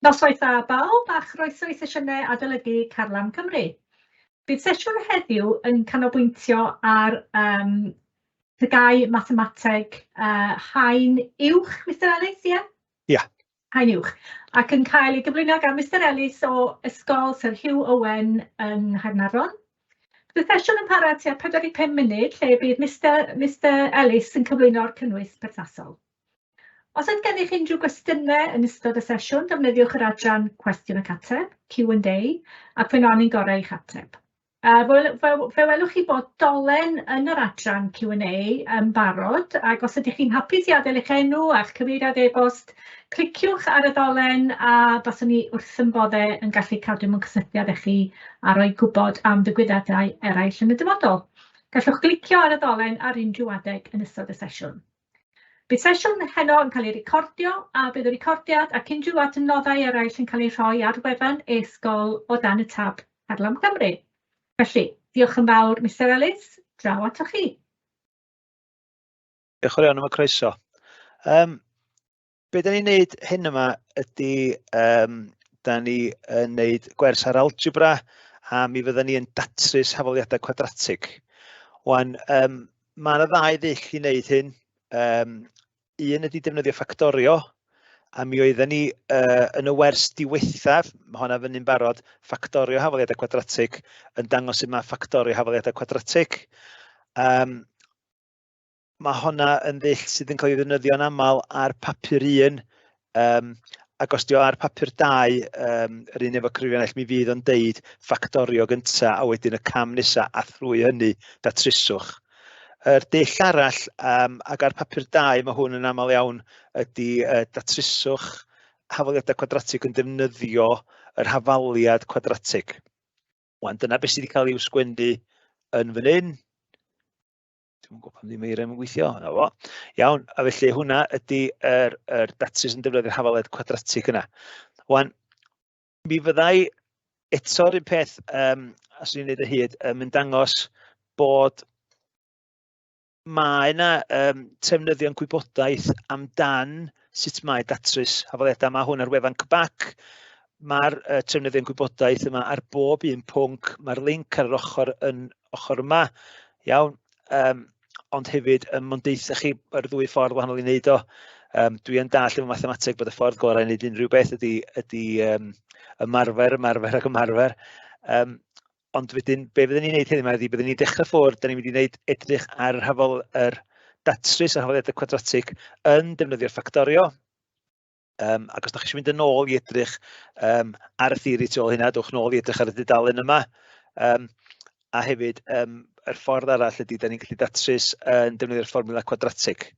Noswaith dda bawb a chroeso i sesiynau adolygu Carlam Cymru. Bydd sesiwn heddiw yn canolbwyntio ar yym TGAU Mathemateg haen uwch, Mister Ellis, ie? Ia. Haen uwch, ac yn cael ei gyflwyno gan Mister Ellis o Ysgol Sir Hugh Owen yng Nghaernarfon. Bydd y sesiwn yn para tua 45 munud lle bydd Mister Mister Ellis yn cyflwyno'r cynnwys perthnasol. Os oes gennych unrhyw gwestiynau yn ystod y sesiwn, defnyddiwch yr adran Cwestiwn ac Ateb, Q&A, ac fe wnawn ni'n gorau i'ch ateb. Fe fe fe welwch chi bod dolen yn yr adran Q&A yn barod, ac os ydych chi'n hapus i adael eich enw a'ch cyfeiriad e-bost, cliciwch ar y ddolen a baswn ni wrth yn boddau yn gallu cadw mewn cysylltiad â chi a rhoi gwybod am ddigwyddiadau eraill yn y dyfodol. Gallwch glicio ar y ddolen ar unrhyw adeg yn ystod y sesiwn. Bydd sesiwn heno yn cael ei recordio, a bydd y recordiad ac unrhyw adnoddau eraill yn cael eu rhoi ar wefan e-sgol o dan y tab Carlam Cymru. Felly, diolch yn fawr, Mister Ellis, draw atoch chi. Diolch yn fawr iawn am y croeso. Um, be da ni'n neud hyn yma ydy, um, da ni yn neud gwers ar algebra a mi fydda ni yn datrys hafaliadau cwadratig. Wan, um, mae yna ddau ddull i wneud hyn. Um, un ydy defnyddio ffactorio, a mi oedden ni uh, yn y wers diwethaf, mae hwnna fyny'n barod, ffactorio hafaliadau cwadratig yn dangos sut mae ffactorio hafaliadau cwadratig. Um, mae hwnna yn ddull sydd yn cael ei ddefnyddio'n aml ar papur un, um, ac os dio ar papur 2, um, yr un efo cyfrifiannell, mi fydd o'n deud ffactorio gynta a wedyn y cam nesa a thrwy hynny datryswch. Yr dull arall, um, ac ar papur 2 mae hwn yn aml iawn, ydy uh, datryswch hafaliadau cwadratig yn defnyddio yr hafaliad cwadratig. Wan, dyna beth sydd wedi cael ei sgwennu yn fan hyn. Dwi'm yn gwybod pam ddim eiriau yn gweithio. Na fo. Iawn, a felly hwnna ydy yr, yr datrys yn defnyddio'r hafaledd cwadratig yna. Wan, mi fyddai eto'r un peth, um, a swn i'n neud o hyd, um, yn dangos bod mae yna um, trefnyddion gwybodaeth amdan sut mae datrys hafaliadau. Mae hwn ar wefan CBAC. Mae'r uh, trefnyddion gwybodaeth yma ar bob un pwnc. Mae'r link ar yr ochr yn ochr yma. Iawn. Um, ond hefyd, um, mae'n deitha chi yr ddwy ffordd wahanol i wneud o. Um, dwi yn dall efo mathemateg bod y ffordd gorau i wneud unrhyw beth ydy, ydy um, ymarfer, ymarfer ac ymarfer. Um, ond wedyn, be fyddwn ni'n neud heddiw yma ydy, byddwn ni'n dechrau ffwrdd, da ni'n mynd i wneud edrych ar yr hafal, yr datrys yr hafaliadau cwadratig yn defnyddio'r ffactorio. Um, ac os da chi eisiau mynd yn ôl i edrych um, ar y theori tu ôl hynna, dewch nôl i edrych ar y dudalen yma. Um, a hefyd, um, yr ffordd arall ydy, da ni'n gallu datrys yn defnyddio'r fformula cwadratig.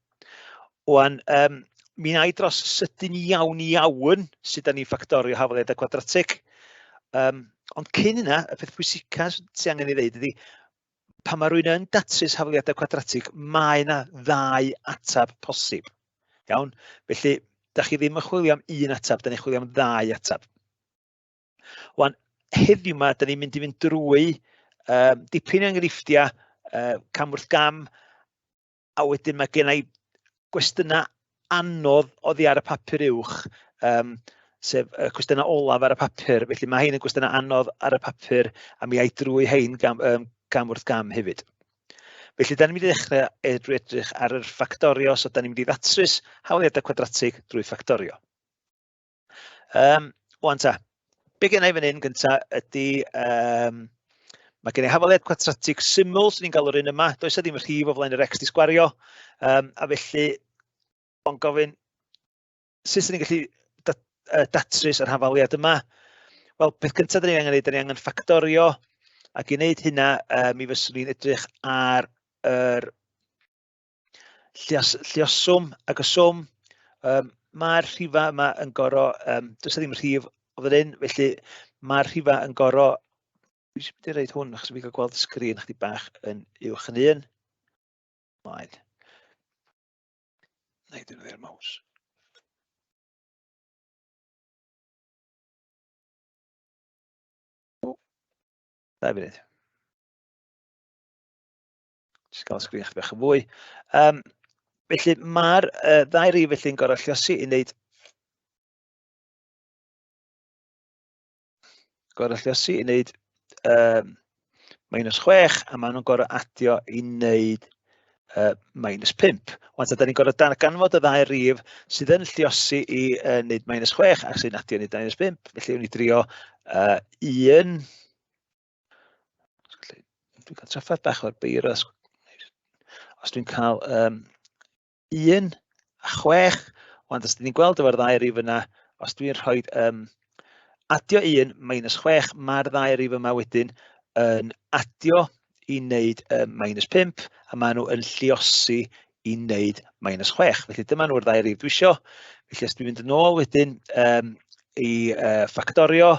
Wan, um, mi wna i dros sydyn iawn iawn sut da ni'n ffactorio hafaliadau cwadratig. Um, ond cyn hynna, y peth pwysica sy'n angen ei ddeud ydy, pan mae rhywun yn datrys hafaliadau cwadratig, mae yna ddau ateb posib. Iawn? Felly, da chi ddim yn chwilio am un ateb, da ni'n chwilio am ddau ateb. Wan, heddiw yma, da ni'n mynd i fynd drwy um, dipyn o enghreifftiau uh, cam wrth gam, a wedyn mae gen i gwestiynau anodd oddi ar y papur uwch, um, sef y cwestiynau olaf ar y papur. Felly mae hein yn gwestiynau anodd ar y papur, a mi ai drwy hein gam, um, gam wrth gam hefyd. Felly, da ni'n mynd i ddechrau drwy edrych ar yr ffactorio, so da ni'n mynd i ddatrys hawliadau cwadratig drwy ffactorio. Um, Wan ta, be gen i fan hyn gynta ydy, um, mae gen i hafaliad cwadratig syml, sy'n ni'n galw'r un yma, does e ddim rhif o flaen yr x di sgwario, um, a felly, o'n gofyn, sut sy'n ni'n gallu dat, uh, datrys yr hafaliad yma? Wel, peth cyntaf dyn ni angen ei, dyn ni angen ffactorio, ac i wneud hynna, uh, mi fyswn ni'n edrych ar yr Lluoswm ac y swm. Um, Mae'r rhifau yma yn goro, um, does e ddim rhif o fan hyn, felly mae'r rhifau yn goro, dwi eisiau mynd i reid hwn achos fi gael gweld y sgrin chdi bach yn uwch yn un. Mlaen. Na i defnyddio'r mouse. O, ddau funud. Jyst gael sgrin chdi bach yn fwy. Um, felly mae'r uh, ddau rif felly'n gorau lliosi i wneud gorau lluosi i wneud minus 6, a maen nhw'n gorau adio i wneud minus 5. Wan, da ni'n gorau darganfod y ddau rif sydd yn lluosi i wneud minus 6 ac sy'n adio i wneud minus 5. Felly, wni drio 1. Dwi'n cael trafferth bach o'r beiro. Os dwi'n cael 1 a 6, wan, os ni'n gweld efo'r ddau rif yna, os dwi'n rhoi adio 1 minus 6, mae'r ddau rif yma wedyn yn adio i wneud minus 5, a maen nhw yn lluosi i wneud minus 6. Felly dyma nhw'r ddau rif dwi isio. Felly os dwi'n mynd yn ôl wedyn i ffactorio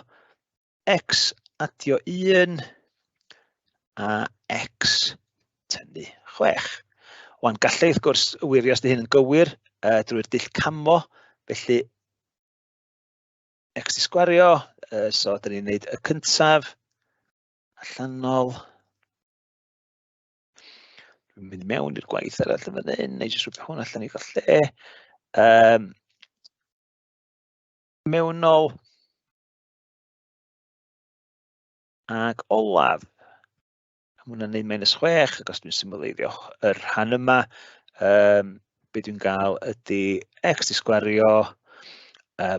x adio 1 a x tynnu 6. Wan, gallai wrth gwrs wirio os ydy hyn yn gywir drwy'r dull camo, felly x i sgwario, so dyn ni'n gwneud y cyntaf allanol. Dwi'n mynd mewn i'r gwaith arall yn fan hyn, neu jyst rhywbeth hwn allan i gael lle. Mewnol. Ac olaf, mae hwnna'n neud minus 6, ac os dwi'n symleiddio y rhan yma, be dwi'n gael ydy x i sgwario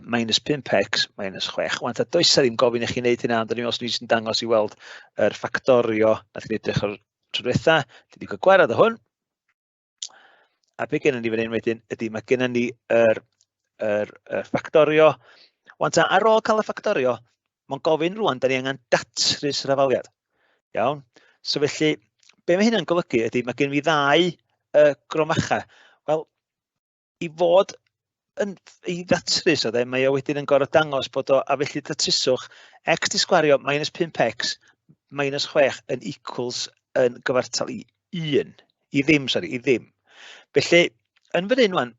minus 5x minus 6. Wan, ta does 'na ddim gofyn i chi wneud hynna, ond o'n i'n meddwl os dwi'n jyst yn dangos i weld yr ffactorio nath ni edrych ar tro diwetha. Dwi wedi cael gwared o hwn. A be gennym ni fan hyn wedyn ydy mae gennym ni yr ffactorio. Wan ta, ar ôl cael y ffactorio, mae'n gofyn rwan, da ni angen datrys yr hafaliad. Iawn? So felly, be mae hynna'n golygu ydy mae gen fi ddau gromacha. Wel, i fod yn i ddatrys o dde, mae o wedyn yn gorfod dangos bod o, a felly datryswch x di sgwario minus 5x minus 6 yn equals yn gyfartal i 1, i ddim, sori, i ddim. Felly, yn fan hyn wan,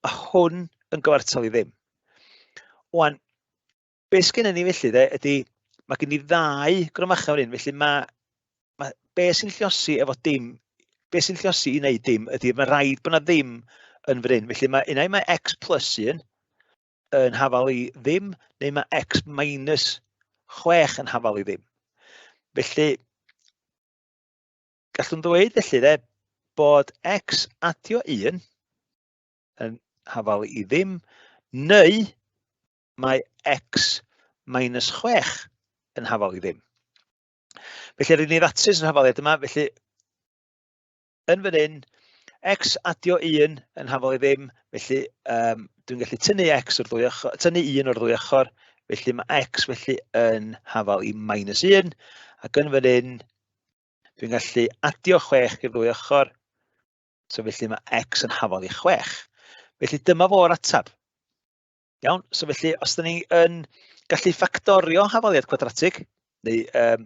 mae hwn yn gyfartal i ddim. Wan, be sgennym ni felly de, ydy, mae gen i ddau gromacha fan hyn, felly mae be sy'n lluosi efo dim, be sy'n lluosi i wneud dim ydy mae rhaid bod yna ddim yn fan hyn. Felly mae unai mae x plus 1 yn hafal i ddim, neu mae x minus 6 yn hafal i ddim. Felly, gallwn ddweud felly de, bod x adio 1 yn hafal i ddim, neu mae x minus 6 yn hafal i ddim. Felly, rydyn ni ddatrys yr hafaliad yma, felly yn fan hyn, x adio 1 yn hafal i ddim, felly dwi'n gallu tynnu x o'r ddwy ochr, tynnu 1 o'r ddwy ochr, felly mae x felly yn hafal i minus 1, ac yn fan hyn, dwi'n gallu adio 6 i'r ddwy ochr, so felly mae x yn hafal i 6. Felly dyma fo'r atab. Iawn, so felly os da ni yn gallu ffactorio hafaliad cwadratig, neu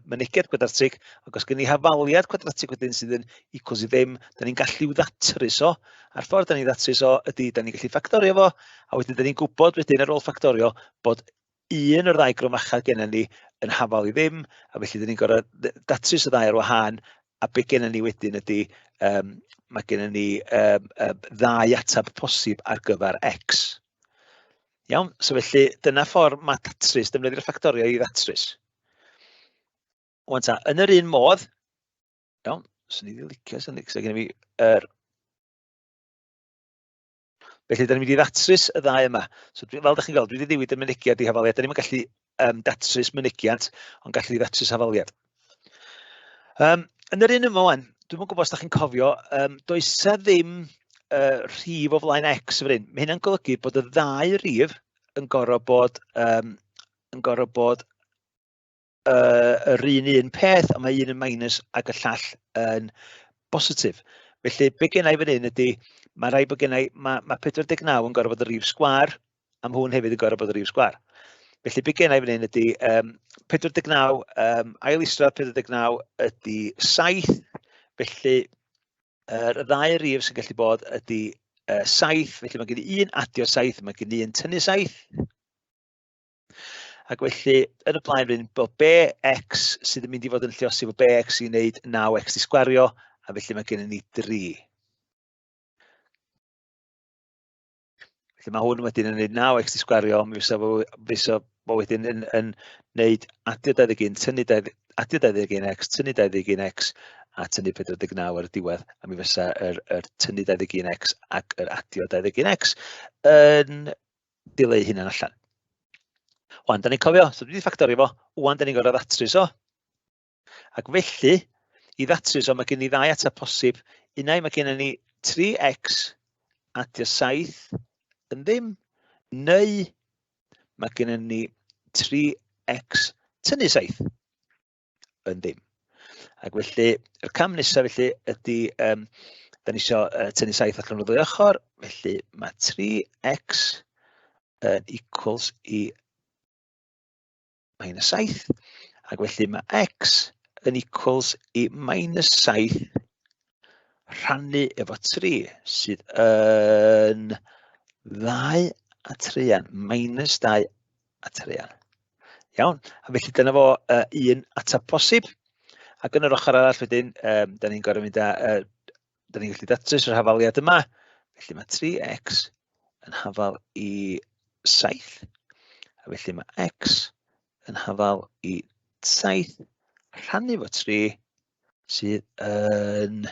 mynegiad cwadratig, ac os gen ni hafaliad cwadratig wedyn sydd yn equals i ddim, da ni'n gallu ddatrys o, a'r ffordd da ni'n ddatrys o ydy da ni'n gallu ffactorio fo, a wedyn da ni'n gwybod wedyn ar ôl ffactorio bod un o'r ddau gromachau gennym ni yn hafal i ddim, a felly da ni'n gorfod datrys y ddau ar wahân, a be gennym ni wedyn ydy, mae gennym ni ddau atab posib ar gyfer x. Iawn, so felly dyna ffordd mae datrys, defnyddio'r ffactoriau i ddatrys. Wan ta, yn yr un modd, iawn, swn i ddim licio, swn i gen i fi yr... Felly, da ni'n mynd i ddatrys y ddau yma. So, dwi, fel da chi'n gweld, dwi wedi newid y mynegiad i hafaliad. Da ni'n gallu datrys mynegiant, ond gallu ddatrys hafaliad. Yn yr un yma wan, dwi'm yn gwybod os da chi'n cofio, does 'na ddim rhif o flaen x fan hyn. Mae hynna'n golygu bod y ddau rif yn gorfod bod, yn gorfod bod yr un un peth, a mae un yn minus ac y llall yn bositif. Felly, be gen i fan hyn ydy, mae rhaid bod gen i, mae 49 yn gorfod bod y rhif sgwâr, a mae hwn hefyd yn gorfod bod y rhif sgwâr. Felly, be gen i fan hyn ydy 49, ail isradd 49 ydy 7, felly yr ddau rif sy'n gallu bod ydy 7, felly mae gen i un adio 7, mae gen i un tynnu 7. Ac felly, yn y blaen fan hyn, bod bx sydd yn mynd i fod yn lluosi efo bx i wneud 9x i sgwario, a felly mae gennym ni 3. Felly mae hwn wedyn yn gwneud 9x i sgwario, mi fysa Mae wedyn yn, yn neud adio 21, tynnu 20, adio 21x, tynnu 21x, a tynnu 49 ar y diwedd, a mi fysa yr, yr tynnu 21x ac yr adio 21x yn dileu hunan allan. Wan, da ni'n cofio, so dwi wedi ffactorio fo, wan da ni'n gorfod ddatrys o. Ac felly, i ddatrys o, mae gen i ddau ateb posib. Unai mae gennym ni 3x adio 7 yn ddim, neu mae gennym ni 3x tynnu 7 yn ddim. Ac felly, y cam nesaf felly ydy, um, da ni eisiau uh, tynnu 7 allan o'r ddwy ochr, felly mae 3x yn equals i minus 7, ac felly mae x yn equals i minus 7 rhannu efo 3, sydd yn 2 a treian, minus 2 a treian. Iawn, a felly dyna fo uh, un ateb posib. Ac yn yr ochr arall wedyn, um, da ni'n gorfod mynd â, uh, da ni'n gallu datrys yr hafaliad yma. Felly mae 3x yn hafal i 7. A felly mae x yn hafal i 7 rhannu fo 3 sydd yn...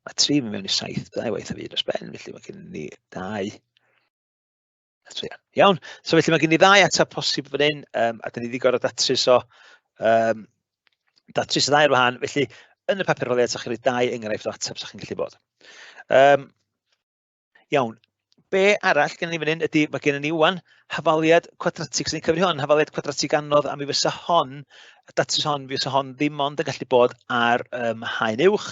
Mae 3 yn mewn i 7, dau waith o fi dros ben, felly mae gen ni 2 a 3. Iawn, so felly mae gen i ddau ateb posib fan hyn, um, a dyn ni wedi gorfod datrys o, um, datrys y ddau ar wahân, felly yn y papur holiad, sa'ch chi'n rhoi dau enghraifft o ateb sa'ch chi'n gallu bod. Um, Iawn. Be arall gen ni fan hyn ydy, mae gennym ni wan hafaliad cwadratig, sy'n cyfri hon, hafaliad cwadratig anodd, a mi fysa hon, y datrys hon, mi fysa hon ddim ond yn gallu bod ar um, haen uwch.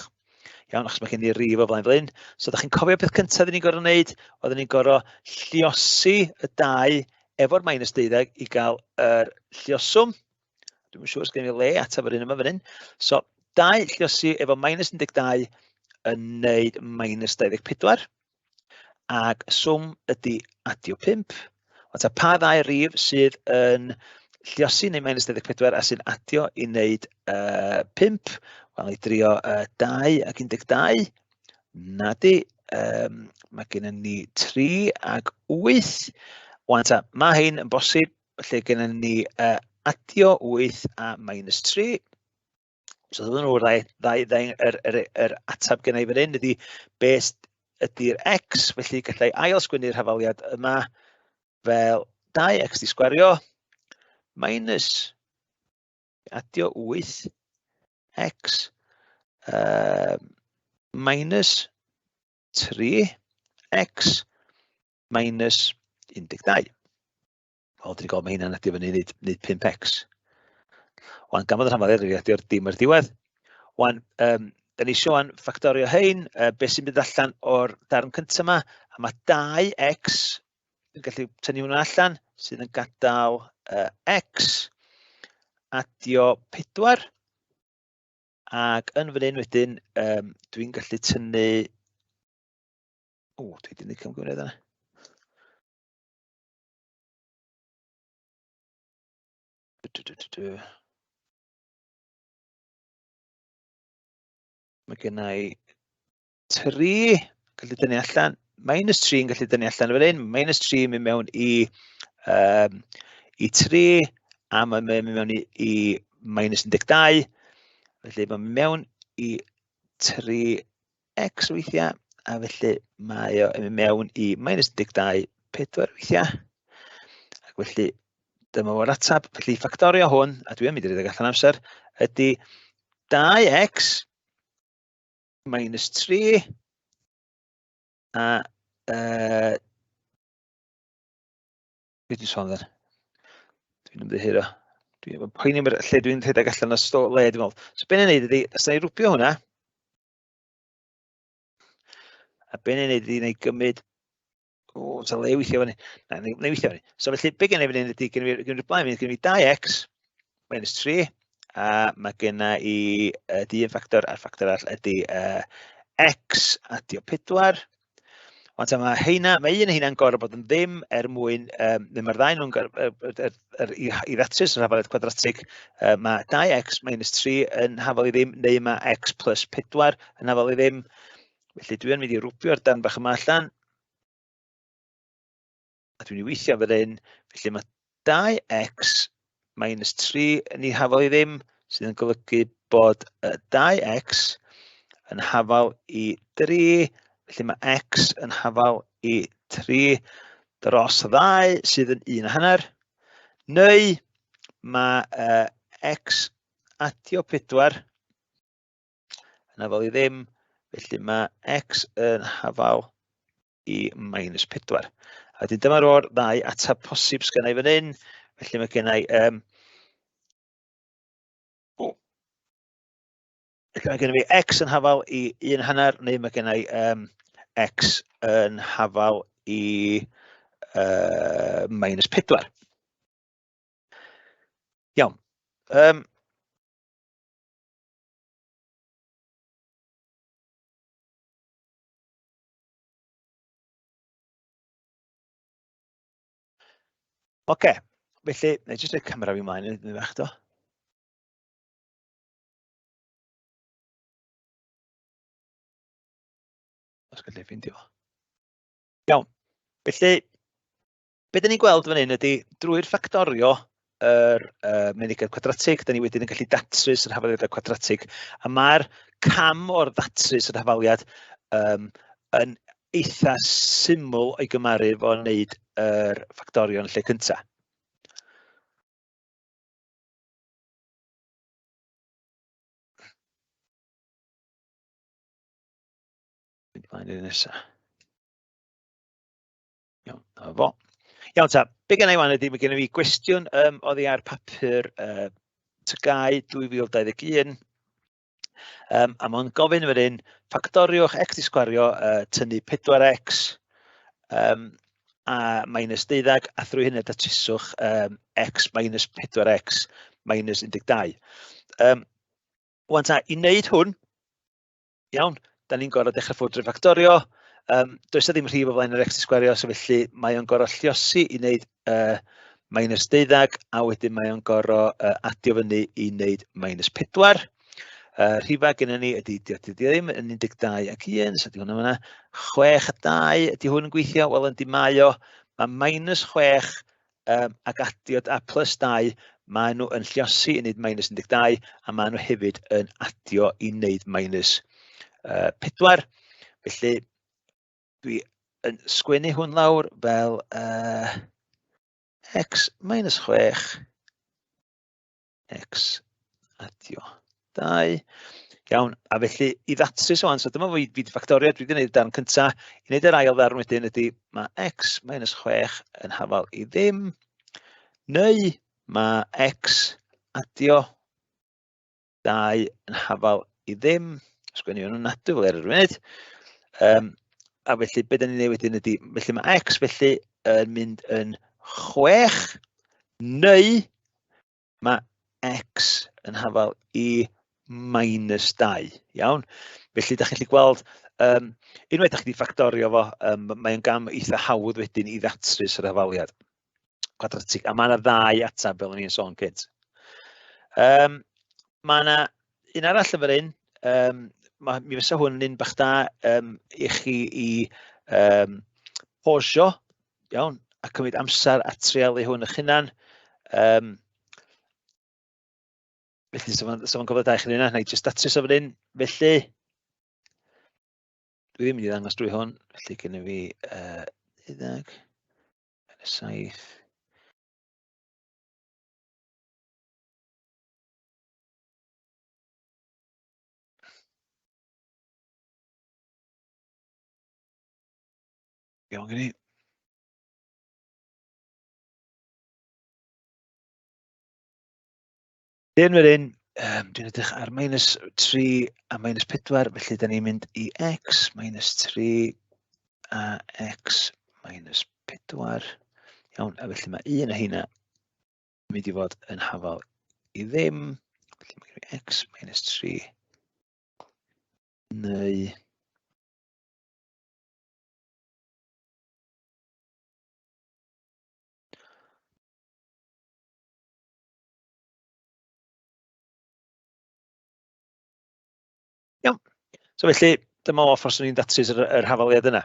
Iawn, achos mae gen i rif o flaen fel hyn. So, da chi'n cofio peth cyntaf oedden ni'n gorfod wneud? Oedden ni'n gorfod lliosi y dau efo'r minus 12 i gael yr llioswm. Dwi'n siŵr os gen i le ateb yr un yma fan hyn. So, 2 lliosi efo minus 12 yn neud minus 24. Ac swm ydy adio 5. Ond ta pa ddau rif sydd yn lliosi neu minus 24 a sy'n adio i wneud uh, 5? Wel, i drio uh, 2 ac 12. Na di, um, mae gennym ni 3 ac 8. Wan ta, mae hyn yn bosib Felly gennym ni uh, adio 8 a minus 3. So ddyn nhw'r ddau, ddau, ddau yr, yr, yr ateb gen i fan hyn ydy beth ydy'r x, felly gallai ail sgwennu'r hafaliad yma fel 2x di sgwario minus adio 8 x uh, minus 3x minus 12. Wel, dyn ni'n gweld mae hynna'n adio fyny nid, nid 5x. Wan, gan fod yr hafaliad wedi adio'r dim ar diwedd. Wan, um, da ni eisiau wan ffactorio hein, uh, beth sy'n mynd allan o'r darn cyntaf yma, a mae 2x yn gallu tynnu hwnna allan, sydd yn gadael uh, x adio 4. Ac yn fan hyn wedyn, um, dwi'n gallu tynnu... O, dwi wedi gwneud camgymeriad yna. Mae gen i 3 gallu dynnu allan, minus 3 yn gallu dynnu allan fan hyn, minus 3 yn mynd mewn i, um, i 3, a mae'n mynd mewn i, i minus 12, felly mae'n mynd mewn i 3x weithiau, a felly mae o yn mynd mewn i minus 12, 4 weithiau. Ac felly dyma fo'r ateb. Felly ffactorio hwn, a dwi yn mynd i redeg allan amser, ydy 2x minus 3 a uh, beth dwi'n sôn dden? Dwi'n ymddiheuro. Dwi'n poeni am lle dwi'n rhedeg allan o sto le, dwi'n meddwl. So be ni'n neud ydy, os na i rwbio hwnna, a be ni'n neud ydy, na i gymryd O, ta le weithio fyny. Na, na i weithio fyny. So felly, be gen i fan hyn ydy, gen i fi, blaen fi, gen i fi 2x minus 3, a mae gen i ydy un ffactor, a'r ffactor arall ydy uh, x adio 4. Ond ta, mae heina, mae un heina'n gorfod bod yn ddim er mwyn, um, neu mae'r ddau nhw'n gorfod, er, er, er, i, i ddatrys yr hafaliad kwadratig, uh, mae 2x minus 3 yn hafal i ddim, neu mae x plus 4 yn hafal i ddim. Felly dwi yn mynd i rwbio'r darn bach yma allan. A dwi'n ei weithio fel hyn. Felly mae 2x minus 3 yn ei hafal i ddim, sydd yn golygu bod 2x yn hafal i 3, felly mae x yn hafal i 3 dros 2, sydd yn 1.5, neu mae x adio 4 yn hafal i ddim, felly mae x yn hafal i minus 4. A wedyn dyma'r o'r ddau ateb posib sgynna i fan hyn, felly mae gennau felly mae genna fi x yn hafal i 1.5, neu mae gennau x yn hafal i minus 4. Iawn. Oce, felly, na i jyst rhoi camera fi mlaen yn fach do. Os gallai ffeindio fo. Iawn, felly, be dyn ni'n gweld fan hyn ydy, drwy'r ffactorio yr mynegiad cwadratig, dyn ni wedyn yn gallu datrys yr hafaliadau cwadratig, a mae'r cam o'r ddatrys yr hafaliad yn eitha syml o'i gymaru efo wneud yr ffactorio yn lle cyntaf. Mynd ymlaen i'r nesaf. Iawn, na fo. Iawn ta, be gen i wan ydy, mae gen i fi gwestiwn oddi ar papur TGAU 2021. A mae'n gofyn fan hyn, ffactoriwch x i sgwario, tynnu 4x a minus 12, a thrwy hynny datryswch x minus 4x minus 12. Wan ta, i wneud hwn, iawn, da ni'n gorfod dechrau ffwrdd drwy ffactorio. Does 'na ddim rhif o flaen yr x i sgwario, so felly mae o'n gorfod lluosi i wneud minus 12, a wedyn mae o'n gorfod adio fyny i wneud minus 4. Rhifa gennym ni ydy, di ddim yn 12 ac 1, so ydy hwnna fyna. 6 a 2, ydy hwn yn gweithio? Wel, yndi mae o. Mae minus 6 ac adio a plus 2, maen nhw yn lluosi i wneud minus 12, a maen nhw hefyd yn adio i wneud minus 4. Felly, dwi yn sgwennu hwn lawr fel x minus 6, x adio 2. Iawn, a felly i ddatrys o'n, so dyma fi wedi ffactorio, dwi wedi gwneud y darn cyntaf. I wneud yr ail ddarn wedyn ydy, mae x minus 6 yn hafal i ddim, neu mae x adio 2 yn hafal i ddim. Sgwennu hwn yn nadw fel ar yr funud. A felly, be da ni'n ei wedyn ydy, felly mae x felly yn mynd yn 6, neu mae x yn hafal i minus 2, iawn? Felly, da chi'n gallu gweld, unwaith da chi wedi ffactorio fo, mae'n gam eitha hawdd wedyn i ddatrys yr hafaliad kwadratig. A mae yna ddau ateb, fel o'n i'n sôn cynt. Mae yna un arall yn fan hyn, mi fysa hwn yn un bach da i chi i posio, iawn, a cymryd amser a treialu hwn eich hunan. Felly, so fo'n gofio da i chi yna, na i jyst datrys o fan hyn. Felly, dwi ddim yn mynd i ddangos drwy hwn, felly gen i fi 12, 7, Iawn gen i. Dyn fan hyn, dwi'n edrych ar minus 3 a minus 4, felly da ni'n mynd i x minus 3 a x minus 4. Iawn, a felly mae un o heina yn mynd i fod yn hafal i ddim. Felly mae gen i x minus 3 neu Iawn. So felly, dyma o ffordd swn i'n datrys yr hafaliad yna.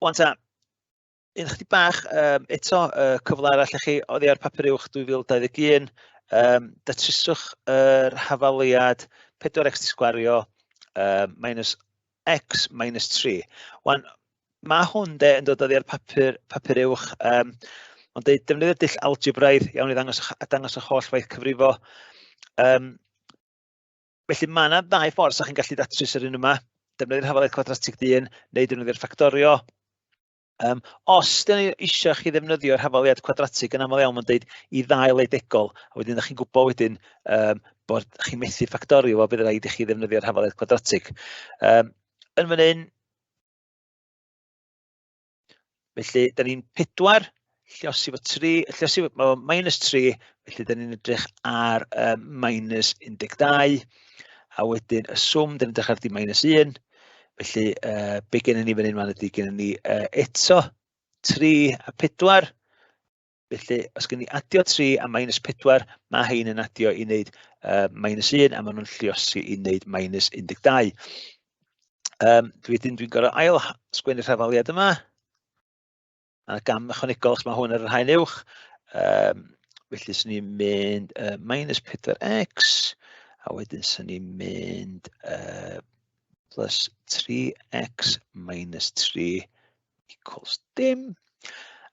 Wan ta, Un chydig bach, eto, cyfle arall i chi oddi ar Papur Uwch 2021, datryswch yr hafaliad 4x di sgwario minus x minus 3. Wan, mae hwn de yn dod oddi ar papur uwch, ond deud defnyddio'r dull algebraidd iawn i ddangos, a dangos eich holl waith cyfrifo. Felly mae yna ddau ffordd sa'ch chi'n gallu datrys yr un yma. Defnyddio'r hafaliad cwadratig dyn neu defnyddio'r ffactorio. Os dyn ni eisiau chi ddefnyddio'r hafaliad cwadratig, yn aml iawn mae'n deud i ddau le degol, a wedyn ydych chi'n gwybod wedyn bod chi'n methu ffactorio fo, bydd rhaid i chi ddefnyddio'r hafaliad cwadratig. Yn fan hyn, felly, da ni'n 4, lliosi fo 3, lliosi fo minus 3, felly da ni'n edrych ar minus 12, a wedyn y swm, da ni'n edrych ar di minus 1, felly be gennym ni fan hyn ydy gennym ni eto 3 a 4, felly os gen ni adio 3 a minus 4, mae hein yn adio i wneud minus 1, a maen nhw'n lliosi i wneud minus 12. Wedyn dwi'n gorfod ail sgwennu'r hafaliad yma. A gam ychwanegol, achos mae hwn ar yr haen uwch. Felly swn i'n mynd minus 4x, a wedyn swn i'n mynd plus 3x minus 3 equals dim.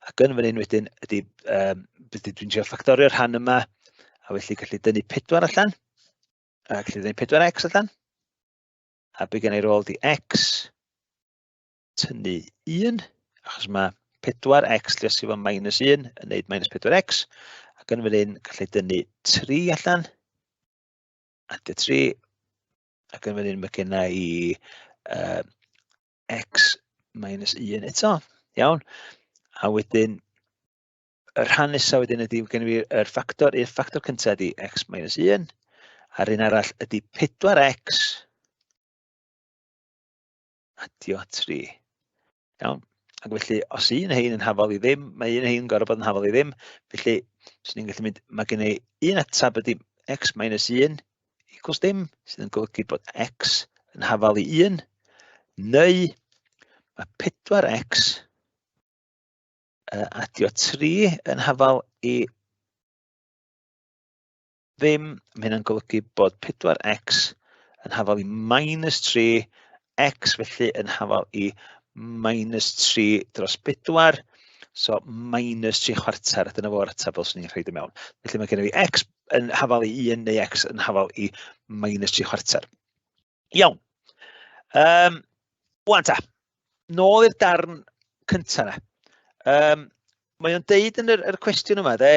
Ac yn fan hyn wedyn ydy, dwi'n trio ffactorio'r rhan yma, a felly gallu dynnu 4 allan, a gallu dynnu 4x allan. A be gen i rôl di x tynnu 1, achos mae 4x lluosi fo minus 1 yn neud minus 4x, ac yn fan hyn gallai dynnu 3 allan, adio 3, ac yn fan hyn mae genna i x minus 1 eto, iawn, a wedyn y rhan nesaf wedyn ydy gen i yr ffactor, i'r ffactor cyntaf ydy x minus 1, a'r un arall ydy 4x adio 3. Iawn? Ac felly, os un hein yn hafal i ddim, mae un hein yn gorfod bod yn hafal i ddim, felly, swn i'n gallu mynd, mae gen i un ateb ydy x minus 1 equals dim, sydd yn golygu bod x yn hafal i 1, neu mae 4x adio 3 yn hafal i ddim, mae hynna'n golygu bod 4x yn hafal i minus 3, x felly yn hafal i minus 3 dros 4, so minus 3 chwarter, dyna fo'r ateb fel swn i'n rhaid i mewn. Felly mae gen i fi x yn hafal i 1 neu x yn hafal i minus 3 chwarter. Iawn. Wan ta, nôl i'r darn cynta 'na. Mae o'n deud yn yr cwestiwn yma, de,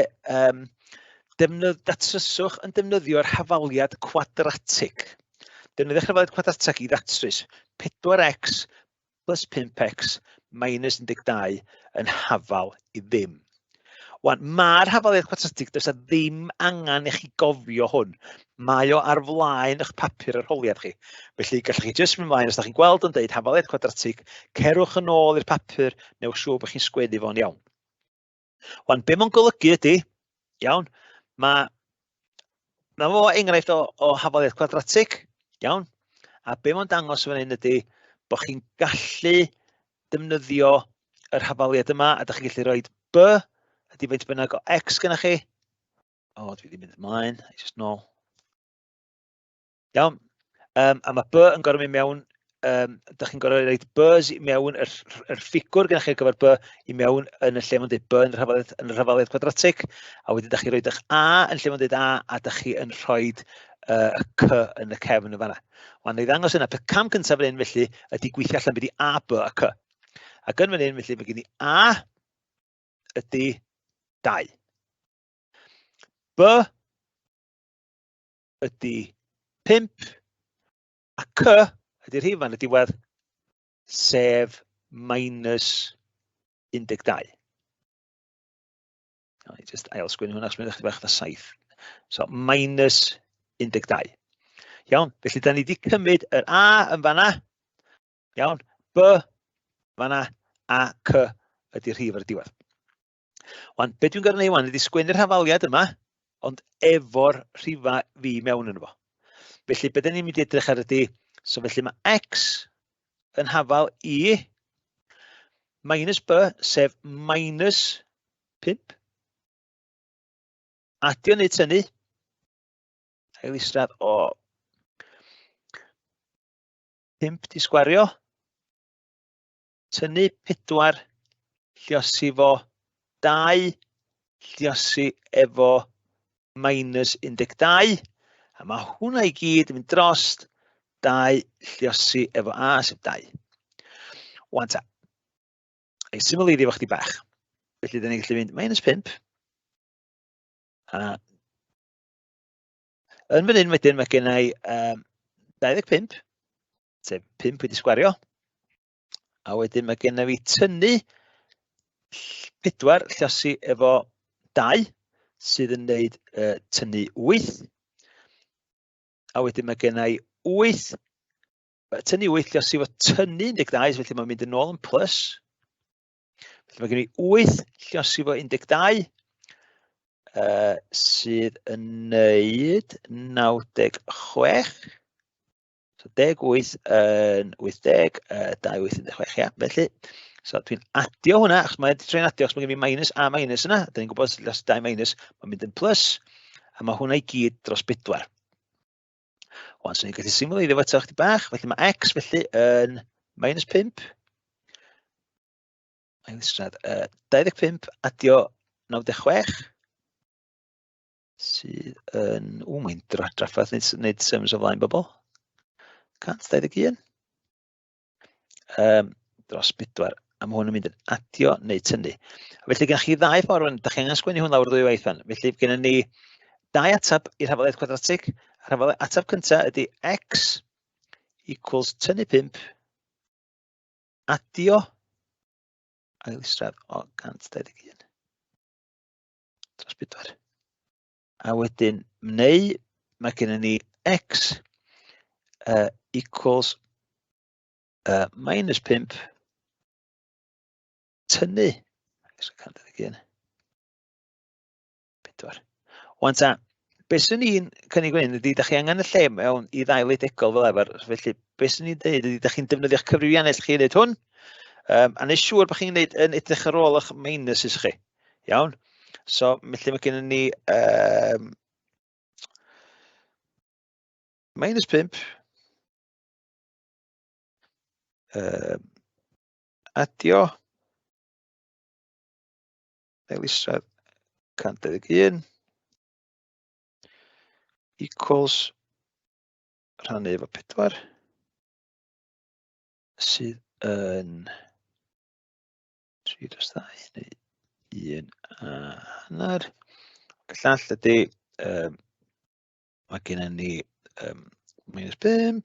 datryswch yn defnyddio'r hafaliad cwadratig. Defnyddiwch hafaliad cwadratig i ddatrys 4x plus 5x minus 12 yn hafal i ddim. Wan, mae'r hafaliad cwadratig, does 'na ddim angen i chi gofio hwn. Mae o ar flaen eich papur arholiad chi. Felly gallwch chi jyst mynd mlaen, os da chi'n gweld yn deud hafaliad cwadratig, cerwch yn ôl i'r papur, newch siŵr bod chi'n sgwennu fo'n iawn. Wan, be mae'n golygu ydy, iawn, mae na fo enghraifft o hafaliad cwadratig, iawn, a be mae'n dangos fan hyn ydy bod chi'n gallu defnyddio yr hafaliad yma, a da chi'n gallu rhoi b, ydy faint bynnag o x gyda chi. O, dwi wedi mynd ymlaen, just nôl. Iawn, a mae b yn gorfod mynd mewn, da chi'n gorfod rhoi b i mewn, yr ffigwr gyda chi ar gyfer b i mewn yn y lle mae'n dweud b yn yr hafaliad cwadratig, a wedyn da chi'n rhoi eich a yn lle mae'n dweud a, a da chi yn rhoi y c yn y cefn yn fanna. Wan, i ddangos yna, peth cam cyntaf fan hyn felly ydy gweithio allan beth i a, b a c. Ac yn fan hyn felly mae gen i a ydy 2. B ydy 5 a c ydy'r rhif fan y diwedd, sef minus 12. Nawn ni jyst ail sgwennu hwnna, achos mae'n ychydig bach fatha 7. So, minus 12. Iawn, felly da ni wedi cymryd yr A yn fanna, iawn, B fanna, a C ydy'r rhif ar y diwedd. Wan, be dwi'n gorfod gwneud wan ydy sgwennu'r hafaliad yma, ond efo'r rhifa fi mewn yno fo. Felly, be dyn ni'n mynd i edrych ar ydy, so felly mae X yn hafal i Minus B, sef minus 5. Adio neu tynnu. Ail isradd o 5 di sgwario. Tynnu 4 lliosi fo 2 lliosi efo minus 12. A mae hwnna i gyd yn mynd dros 2 lliosi efo A, sef 2. Wan ta. Ei symleiddio fo chdi bach. Felly, da ni'n gallu mynd minus 5. A yn fan hyn wedyn mae gen i 25, sef 5 wedi sgwario. A wedyn mae gen i tynnu 4 lliosi efo 2, sydd yn wneud tynnu 8. A wedyn mae gen i 8, tynnu 8 lliosi efo tynnu 12, felly mae'n mynd yn ôl yn plus. Felly mae gen i 8 lliosi efo 12, sydd yn wneud 96. So 18 yn 80, 2, 8, 16, ia, felly. So dwi'n adio hwnna, achos mae'n troi'n adio, achos mae gen i minus a minus yna. Da ni'n gwybod os 2 minus, mae'n mynd yn plus, a mae hwnna i gyd dros 4. Wan, so ni'n gallu symleiddio fo eto chdi bach, felly mae x felly yn minus 5. Ail isradd, 25 adio 96. Sydd yn... Ww, mae'n drafferth wneud sums o flaen bobl. 121. Dros 4. A mae hwn yn mynd yn adio neu tynnu. Felly gennych chi ddau ffordd, da chi angen sgwennu hwn lawr ddwy waith fan. Felly gennym ni dau ateb i'r hafaliad cwadratig. Yr hafaliad ateb cyntaf ydy x equals tynnu 5 adio ail isradd o 121. Dros 4. A wedyn, neu mae gennym ni x equals minus 5 tynnu 121. 4. Wan ta, beth sy'n ni'n cynnig fan hyn ydy, da chi angen y lle mewn i ddau leidegol fel arfer, felly beth sy'n ni'n dweud ydy, da chi'n defnyddio'ch cyfrifiannell chi i wneud hwn, a neud siŵr bod chi'n gwneud yn edrych ar ôl eich minuses chi. Iawn? So, felly mae gennym ni minus 5, adio, ail isradd 121, equals rhannu efo 4, sydd yn 3 dros 2 neu 1 a hanner. Y llall ydy, mae gennym ni minus 5,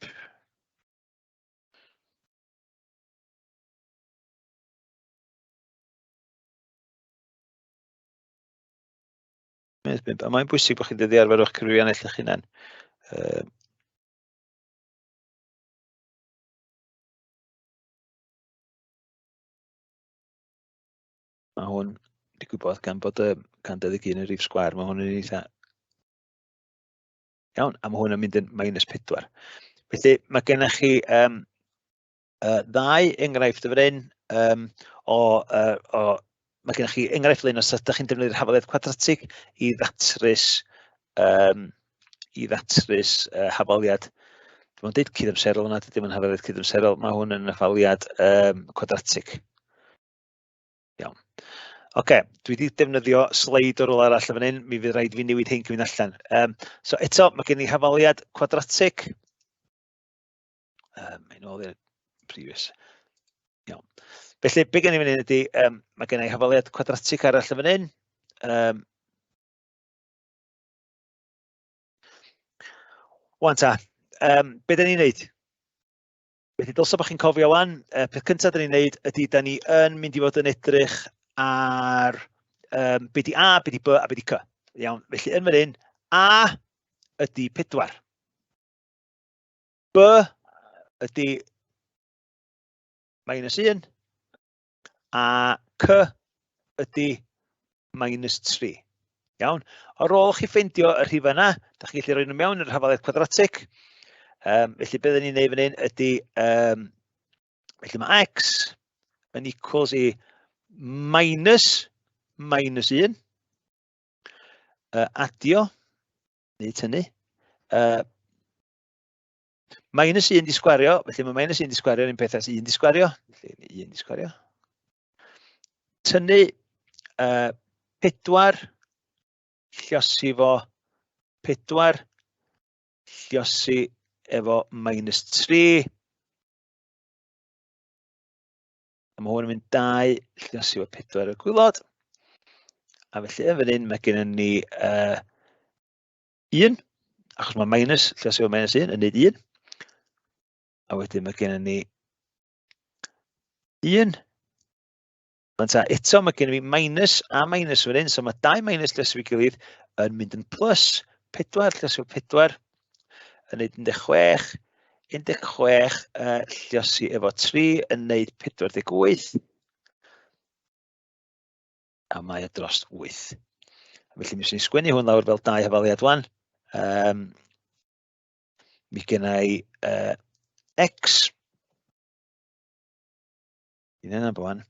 minus 5, a mae'n bwysig bod chi'n dod i arfer o'ch cyfrifiannell eich hunan. Mae hwn, digwydd bod gan bod y 121 yn rhif sgwâr, mae hwn yn eitha iawn, a mae hwn yn mynd yn minus 4. Felly mae gennych chi ddau enghraifft y fan hyn, mae gennych chi enghraifft fan hyn os ydych chi'n defnyddio'r hafaliad cwadratig i ddatrys hafaliad, dwi'n dweud cydamserol yna, dydy yn hafaliad cydamserol, mae hwn yn hafaliad cwadratig. Iawn. Oce, dwi wedi defnyddio sleid o'r rôl arall yn fan hyn, mi fydd rhaid i fi newid hyn cyn mynd allan. So eto, mae gen i hafaliad cwadratig. Mae'n ôl i'r previous. Iawn. Felly, be gen i fan hyn ydy, mae gen i hafaliad cwadratig arall yn fan hyn. Wan ta, be da ni'n neud? Felly dylsa bod chi'n cofio wan, peth cyntaf da ni'n neud ydy da ni yn mynd i fod yn edrych ar be di A, be di B a be di C. Iawn, felly yn fan hyn, A ydy 4. B ydy minus 1 a C ydy minus 3. Iawn, ar ôl chi ffeindio y rhifau yna, da chi'n gallu rhoi nhw mewn i'r hafaliad cwadratig. Felly beth ni'n neud fan hyn ydy, felly mae x yn equals i minus minus 1, adio, neu tynnu, minus 1 di sgwario, felly mae minus 1 di sgwario yn un peth as 1 di sgwario, felly 1 di sgwario. Tynnu 4, lliosi fo 4, lliosi efo minus 3. A mae hwn yn mynd 2, lliosi efo 4 y gwylod. A felly yn fan hyn mae gennym ni 1, achos mae minus, lliosi efo minus 1 yn neud 1. A wedyn mae gennym ni 1. Mae'n ta, eto mae gennym fi minus a minus fan hyn, so mae 2 minus lles o'i gilydd yn mynd yn plus, 4 lles o 4 yn neud 16, 16 lliosi efo 3 yn neud 48, a mae o dros 8. Felly mi swn i'n sgwennu hwn lawr fel dau hafaliad wan. Mi genna i x, un yna bwan,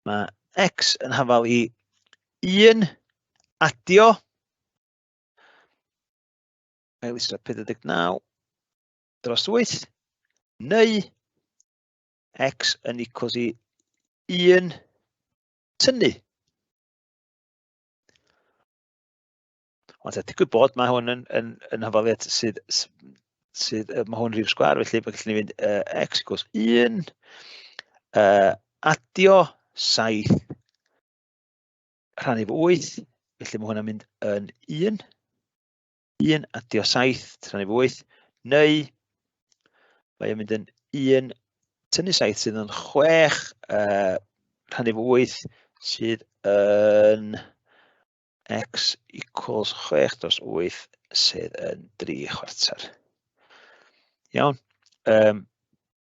mae x yn hafal i 1 adio ail isra 49 dros 8, neu x yn equals i 1 tynnu. Ond digwydd bod mae hwn yn hafaliad sydd, mae hwn rhif sgwâr, felly mae gallu ni fynd x equals 1, adio 7 rhannu efo 8, felly mae hwnna'n mynd yn 1, 1 adio 7 rhannu efo 8, neu mae o'n mynd yn 1 tynnu 7 sydd yn 6, rhannu efo 8 sydd yn x equals 6 dros 8 sydd yn 3/4. Iawn.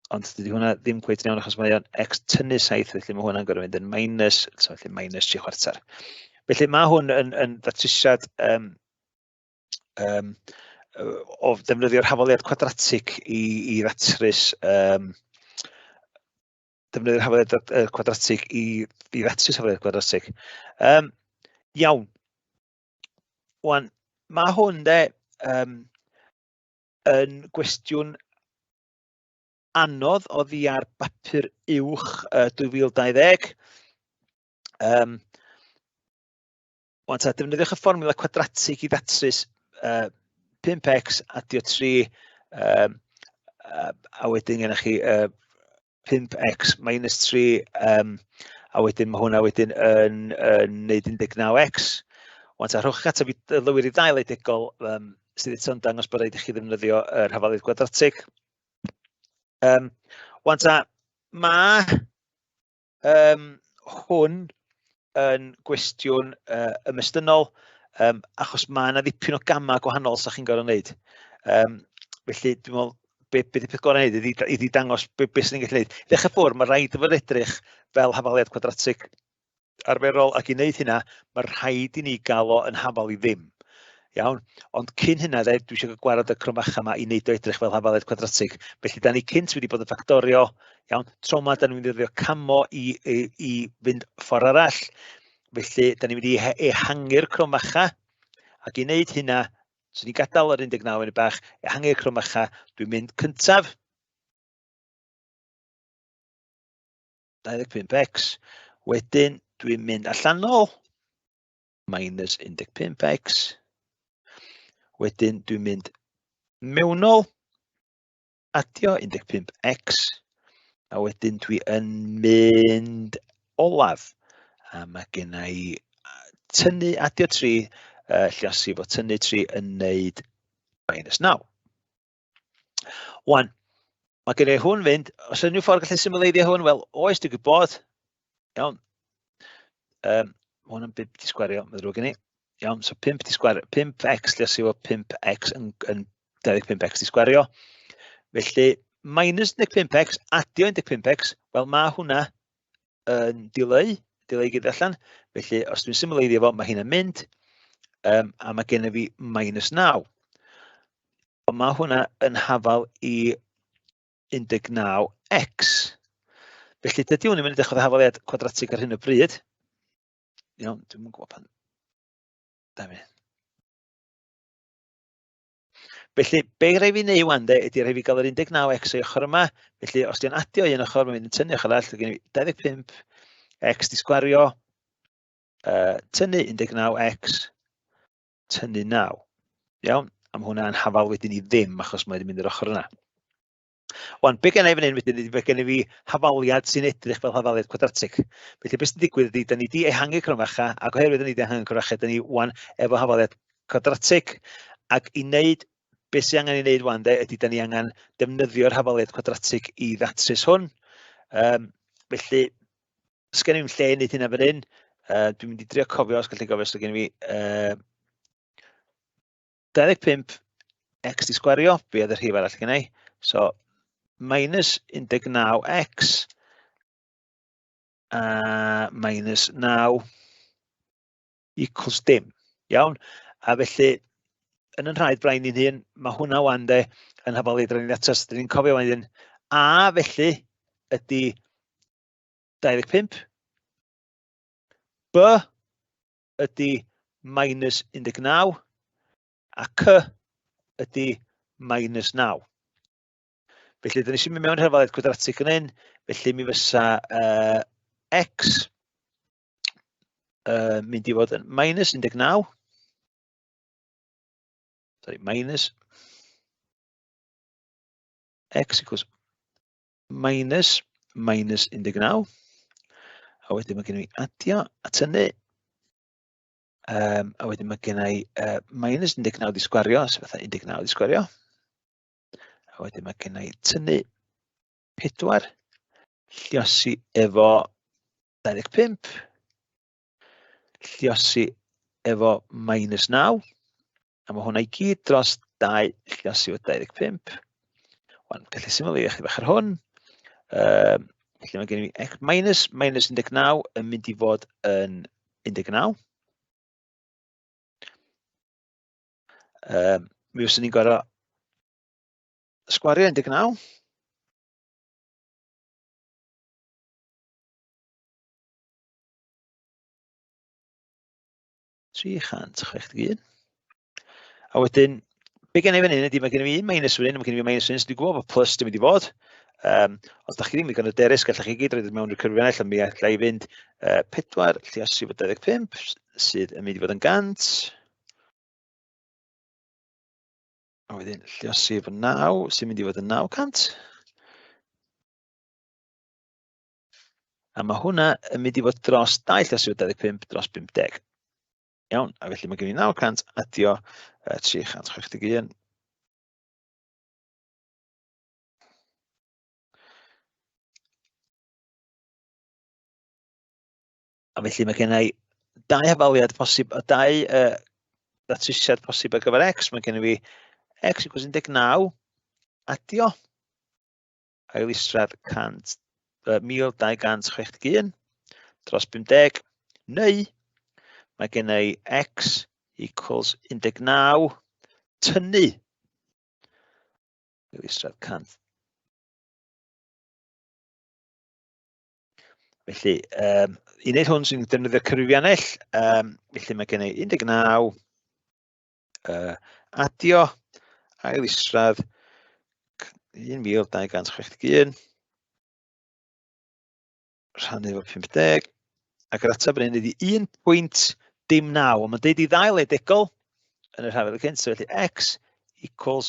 Ond dydy hwnna ddim cweit yn iawn achos mae o'n x tynnu 7, felly mae hwnna'n gorfod mynd yn minus, so felly minus 3/4. Felly mae hwn yn ddatrysiad o ddefnyddio'r hafaliad cwadratig i ddatrys, defnyddio'r hafaliad cwadratig i ddatrys hafaliad cwadratig. Iawn. Wan, mae hwn de yn gwestiwn anodd oddi ar bapur uwch 2020. Wan ta, defnyddiwch y fformula cwadratig i ddatrys 5x adio 3, a wedyn gennych chi 5x minus 3, a wedyn mae hwnna wedyn yn neud 19x. Wan ta, rhowch eich ateb i lywyr i ddau leidegol, sydd eto'n dangos bod rhaid i chi ddefnyddio yr hafaliad gwadratig. Wan ta, mae hwn yn gwestiwn ymestynnol, achos mae yna ddipyn o gamau gwahanol sa chi'n gorfod wneud. Felly, dwi'n meddwl, be 'di peth gorau wneud ydi dangos be sy'n ni'n gallu wneud. I ddechrau ffwrdd, mae rhaid i fod edrych fel hafaliad cwadratig arferol, ac i wneud hynna, mae rhaid i ni gael o yn hafal i ddim. Iawn, ond cyn hynna, dde, dwi eisiau cael gwared y cromfacha yma i wneud o edrych fel hafaliad cwadratig. Felly, da ni cynt wedi bod yn ffactorio, iawn, tro yma, da ni'n mynd i ddefnyddio camo i fynd ffordd arall. Felly, da ni'n mynd i ehangu'r cromfacha, ac i wneud hynna, so ni'n gadael yr 19 yn y bach, ehangu'r cromfacha, dwi'n mynd cyntaf, 25x, wedyn dwi'n mynd allanol, minus 15x, wedyn dwi'n mynd mewnol, adio 15x, a wedyn dwi yn mynd olaf, a mae genna i tynnu, adio 3, lliosi fo tynnu 3 yn neud minus 9. Wan, mae gen i hwn fynd, os unrhyw ffordd gallu symleiddio hwn, wel, oes, dwi'n gwybod. Iawn. Mae hwn yn 5 di sgwario, mae'n ddrwg gen i. Iawn, so 5 di sgwario, 5x lliosi fo 5x yn 25x di sgwario. Felly, minus 15x, adio 15x, wel, mae hwnna yn dileu gyd allan. Felly, os dwi'n symleiddio fo, mae hynna'n mynd, a mae gennym fi minus 9. Ond mae hwnna yn hafal i 19x. Felly dydy hwn ddim yn edrych fatha hafaliad cwadratig ar hyn o bryd. Iawn, dwi'm yn gwybod pan. Da mi. Felly, be rhaid fi wneud wan de, ydy rhaid fi gael yr 19x o'i ochr yma. Felly, os di'n adio un ochr, mae'n mynd yn tynnu ochr arall. Gen i 25x di sgwario, tynnu 19x, tynnu 9. Iawn, a mae hwnna'n hafal wedyn i ddim, achos mae wedi mynd i'r ochr yna. Wan, be gen i fan hyn wedyn ydy fe gen i fi hafaliad sy'n edrych fel hafaliad cwadratig. Felly beth sy'n digwydd ydy, da ni wedi ehangu cromfacha, ac oherwydd da ni wedi ehangu cromfacha, da ni wan efo hafaliad cwadratig, ac i wneud beth sy'n angen ei wneud wan de, ydy da ni angen defnyddio'r hafaliad cwadratig i ddatrys hwn. Felly, sgen i'm lle i wneud hynna fan hyn. Dwi'n mynd i drio cofio, os gallu gofio, os gen i fi 25 x di sgwario, be oedd y rhif arall gen i? So, minus 19x a minus 9 equals dim. Iawn? A felly, yn yn rhaid brain i'n hun, mae hwnna wan de yn hafal i dra'n atas. Dyn ni'n cofio wedyn. A felly ydy 25. B ydy minus 19 a C ydy minus 9. Felly, dyn ni eisiau mynd mewn hafaliad cwadratig yn hyn, felly mi fysa x mynd i fod yn minus 19. Sorry, minus x equals minus minus 19. A wedyn mae gen i adio a tynnu. A wedyn mae gen i minus 19 di sgwario, sef fatha 19 di sgwario. A wedyn mae gen i tynnu 4, lliosi efo 25, lliosi efo minus 9, a mae hwnna i gyd dros 2 lliosi efo 25. Wan, gallu syml i chydig bach ar hwn. Felly mae gen i x minus minus 19 yn mynd i fod yn 19. Mi fyswn ni'n gorfod sgwario 19. 361. A wedyn, be gen i fan hyn ydy, mae gen i fi un minus fan hyn, mae gen i fi minus fan hyn, so dwi'n gwybod bod plus dim mynd i fod. Os da chi ddim yn hyderus, gallech chi gyd roed mewn i'r cyfrifiannell, ond mi alla i fynd 4 lluosi fo 25, sydd yn mynd i fod yn 100. A wedyn lluosi efo 9, sy'n mynd i fod yn 900. A mae hwnna yn mynd i fod dros 2 lluosi efo 25 dros 50. Iawn, a felly mae gen i 900 adio 361. A felly mae gen i dau hafaliad posib, a dau ddatrysiad posib ar gyfer x. Mae gen i fi x equals 19 adio ail isradd 1261 dros 50, neu mae gen i x equals 19 tynnu ail isradd 100. Felly, i wneud hwn sy'n defnyddio cyfrifiannell, felly mae gen i 19 adio ail isradd 1261 rhannu efo 50, ac yr ateb yn hyn ydy 1.09, ond mae'n deud i ddau le degol yn yr hafel y cynt, so felly x equals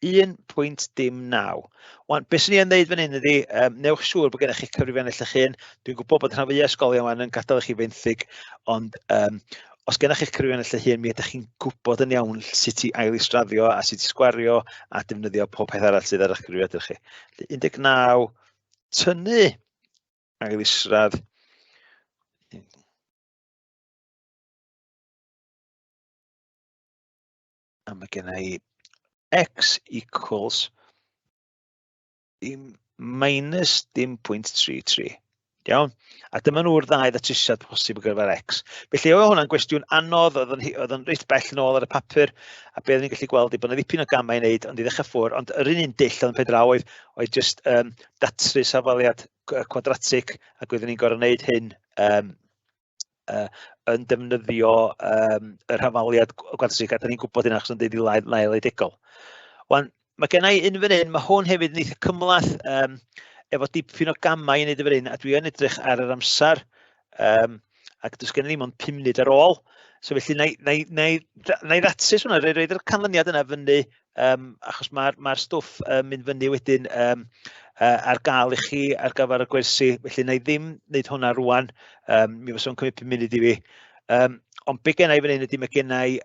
1.09. Wan, beth sy'n ni yn dweud fan hyn ydy, newch siŵr bod gennych chi cyfrifiannell eich hun. Dwi'n gwybod bod rhan fwyaf ysgolion wan yn gadael i chi fenthyg, ond os gennych chi'ch cyfrifiannell eich hun, mi ydych chi'n gwybod yn iawn sut i ail-israddio a sut i sgwario a defnyddio pob peth arall sydd ar eich cyfrifiadur chi. Felly, 19, tynnu ail-isradd. A mae gen i x equals dim minus dim pwynt tri tri. Iawn? A dyma nhw'r ddau ddatrysiad posib ar gyfer x. Felly oedd hwnna'n gwestiwn anodd, oedd yn reit bell yn ôl ar y papur, a be oedden ni'n gallu gweld yw bod yna ddipyn o gamau i wneud, ond i ddechrau ffwrdd, ond yr un un dull oedd yn pen draw oedd just datrys hafaliad cwadratig, ac oeddwn ni'n gorfod wneud hyn yn defnyddio yr hafaliad gwadratig, a da ni'n gwybod hynna achos yn deud i lai leidegol. Wan, mae gen i un fan hyn, mae hwn hefyd yn eitha cymhleth, efo dipyn o gamau i wneud y fan hyn, a dwi yn edrych ar yr amser, ac does gen i ddim ond 5 munud ar ôl. So felly, na i ddatrys hwnna, rhaid roi'r canlyniad yna fyny, achos mae'r stwff mynd fyny wedyn ar gael i chi ar gyfer y gwersi, felly na i ddim wneud hwnna rwan, mi fysa fo'n cymryd 5 munud i fi. Ond be gen i fan hyn ydy, mae gen i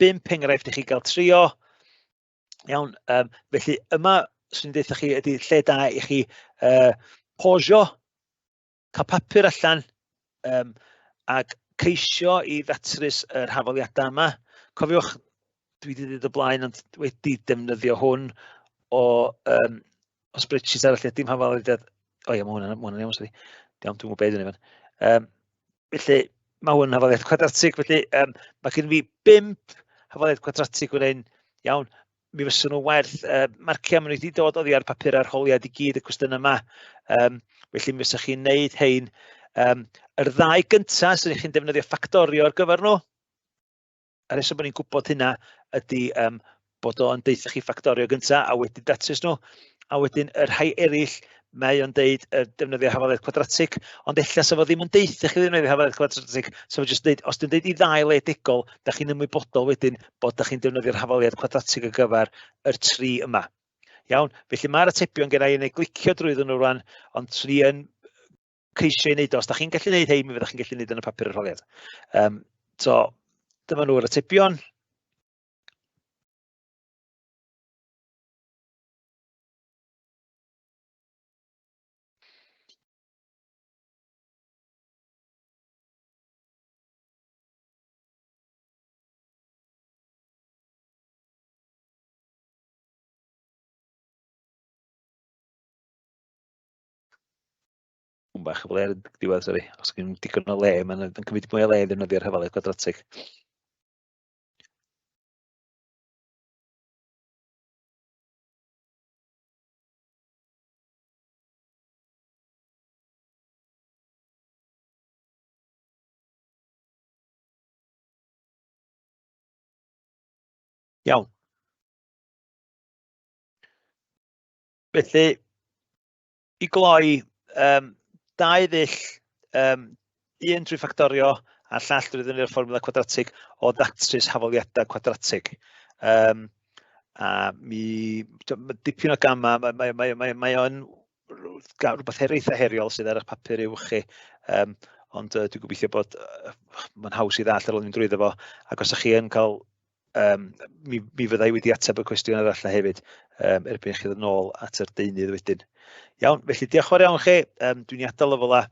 5 enghraifft i chi gael trio. Iawn, felly yma, swn i'n deutha chi, ydy lle da i chi pausio, cael papur allan, ac ceisio i ddatrys yr hafaliadau yma. Cofiwch, dwi wedi dweud o blaen, ond wedi defnyddio hwn o spreadsheet arall, dim hafaliad. O ie, mae hwnna'n iawn, sori. Iawn, dwi'n gwybod beth dwi'n ei. Felly, mae hwn yn hafaliad cwadratig, felly mae gen fi 5 hafaliad cwadratig fan hyn. Iawn, mi fysa nhw werth marciau, maen nhw wedi dod oddi ar papur arholiad i gyd y cwestiynau yma. Felly mi fysa chi'n neud hein. Yr ddau gyntaf sydd chi'n defnyddio ffactorio ar gyfer nhw, a'r rheswm bod ni'n gwybod hynna ydy bod o'n deutha chi ffactorio gyntaf a wedyn datrys nhw, a wedyn y rhai eraill mae o'n deud defnyddio hafaliad cwadratig, ond ella sa fo ddim yn deutha chi ddefnyddio hafaliad cwadratig, sa fo jyst deud, os dwi'n deud i ddau le degol, da chi'n ymwybodol wedyn bod da chi'n defnyddio'r hafaliad cwadratig ar gyfer yr 3 yma. Iawn, felly mae'r atebion gen i yn ei glicio drwyddyn nhw rwan, ond swn i yn ceisio i wneud o. Os da chi'n gallu gwneud hein, mi fyddwch chi'n gallu gwneud yn y papur arholiad. So, dyma nhw'r atebion. Hwn bach o flair yn diwedd, sori. Os gen digon o le, mae'n cymryd mwy o le i ddefnyddio'r hafaliad gwadratig. Iawn. Felly, i gloi, dau ddull, un drwy ffactorio a'r llall drwy ddefnyddio'r fformwla cwadratig o ddatrys hafaliadau cwadratig. A mi, ma' dipyn o gamau, mae o'n rhywbeth eitha heriol sydd ar eich papur uwch chi, ond dwi'n gobeithio bod mae'n haws i ddallt ar ôl mynd drwyddo fo, ac os ydych chi yn cael, mi fydda i wedi ateb y cwestiwn arall na hefyd, erbyn i chi ddod nôl at yr deunydd wedyn. Iawn, felly diolch yn fawr iawn chi, dwi'n ei adael o fel 'a.